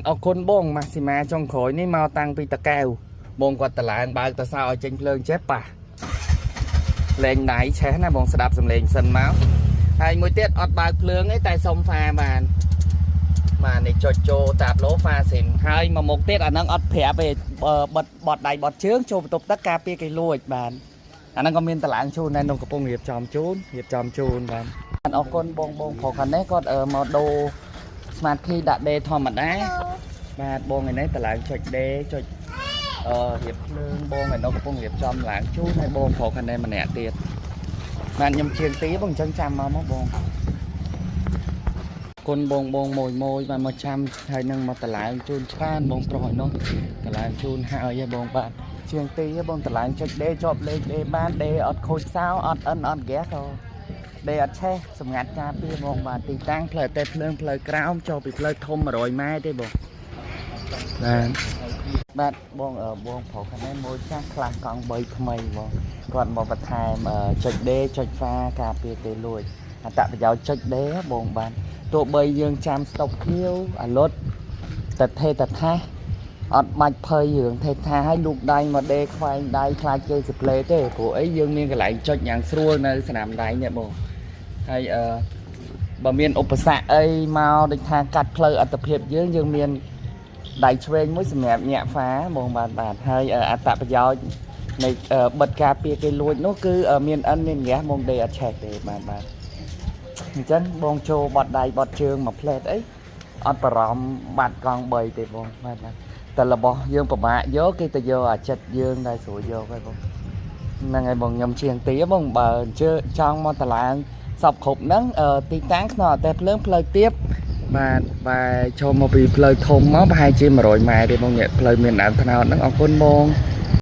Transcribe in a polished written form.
អរគុណបងម៉ាស៊ីម៉ាចុងក្រោយនេះមកតាំងពីតកែវបងគាត់តឡើងបើកតសោឲ្យចេញភ្លើងចេះប៉ះលេងដៃឆេះណាបងស្ដាប់សំឡេងសិនមកហើយមួយទៀតអត់បើកភ្លើងទេតែសុំហ្វាបានបាទនេះចុចចូលតាប្លូហ្វាស៊ីនហើយមកមុខទៀតអាហ្នឹងអត់ប្រាប់ទេបិទបត់ដៃបត់ជើងចូលបន្ទប់ទឹកការពារគេលួចបាទអាហ្នឹងក៏មានតឡើងជូនដែរក្នុងកំពុងរៀបចំជូនរៀបចំជូនបាទអរគុណបងបងប្រុសខាងនេះគាត់មកដូរ Smart Key ដាក់ D ធម្មតាបាទបងឯនេះតឡើងចុច D ចុចអឺរៀបភ្លើងបងឯនោះកំពុងរៀបចំឡើងជូនឲ្យបងប្រុសខាងនេះម្នាក់ទៀតបាទខ្ញុំជាងទីបងអញ្ចឹងចាំមកមកបងគុណបងបងមួយមួយបាទមកចាំហើយនឹងមកតឡើងជូនច្រើនបងប្រុសឯនោះតឡើងជូនហើយឯបងបាទជាងទីបងតឡើងចុច D ជាប់លេខ D បាន D អត់ខូចសោអត់អិនអត់ហ្គាសក៏ ដេអត់ឆេះសម្ងាត់ការពារបងបាទទីតាំងផ្លូវតែភ្លើងផ្លូវក្រោមចូលពីផ្លូវធំ100ម៉ែត្រទេបងបាទបាទបងអឺបងប្រុសខាងនេះមួយចាស់ខ្លះកង់3ថ្មីបងគាត់មកបន្ថែមចុច D ចុចហ្វាការពារគេលួចអត្តប្រយោជន៍ចុច D បងបាទទោះបីយើងចាំស្តុកខៀវអាលុតតថេតថាសអត់បាច់ភ័យរឿងថេថាឲ្យលូកដៃមកដេខ្វែងដៃខ្លាចគេសប្លេទេព្រោះអីយើងមានកន្លែងចុចយ៉ាងស្រួលនៅស្នាមដៃនេះបង ហើយអឺបើមានឧបសគ្គអីមកដូចថាកាត់ផ្លូវអត្តភាពយើងយើងមានដៃឆ្វេងមួយសម្រាប់ញាក់ហ្វាបងបាទបាទហើយអត្តប្រយោជន៍នៃបិទការពារគេលួចនោះគឺមានអិនមានហ្គាសបងដេអត់ឆេះទេបាទបាទអញ្ចឹងបងចូលបត់ដៃបត់ជើងមួយផ្លែតអីអត់បារម្ភបាត់កង់3ទេបងបាទបាទតែរបស់យើងពិបាកយកគេទៅយកអាចិត្តយើងដែលស្រួលយកហើយបងហ្នឹងហើយបងខ្ញុំជាងទីបងបើអញ្ជើញចង់មកតឡើង សពគ្រប់ហ្នឹងទីតាំងខ្នងអតេភ្លើងផ្លូវទៀបបាទបែរចូលមកពីផ្លូវធំមកប្រហែលជា100ម៉ែត្រទេបងអ្នកផ្លូវមានដើមថ្នោតហ្នឹងអរគុណបង។